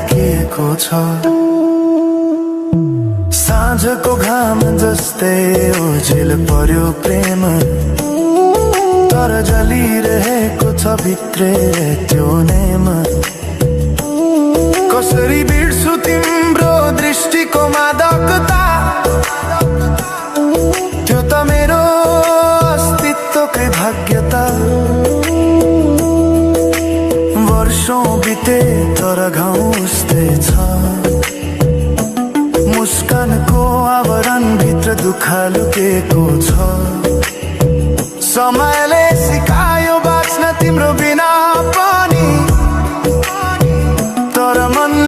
राखिएको छ। साँझको घाम जस्तै ओझेल पर्यो प्रेम, तर जलिरहेको छ भित्रै त्यो नेम। कसरी बिर्सु तिम्रो दृष्टिको मादकता, त्यो त मेरो अस्तित्वकै भाग्यता। वर्षौं बिते तर घाउ उस्तै छ, मुस्कानको आवरण भित्र दुःख लुकेको छ। समयले सिकायो बाँच्न तिम्रो बिना,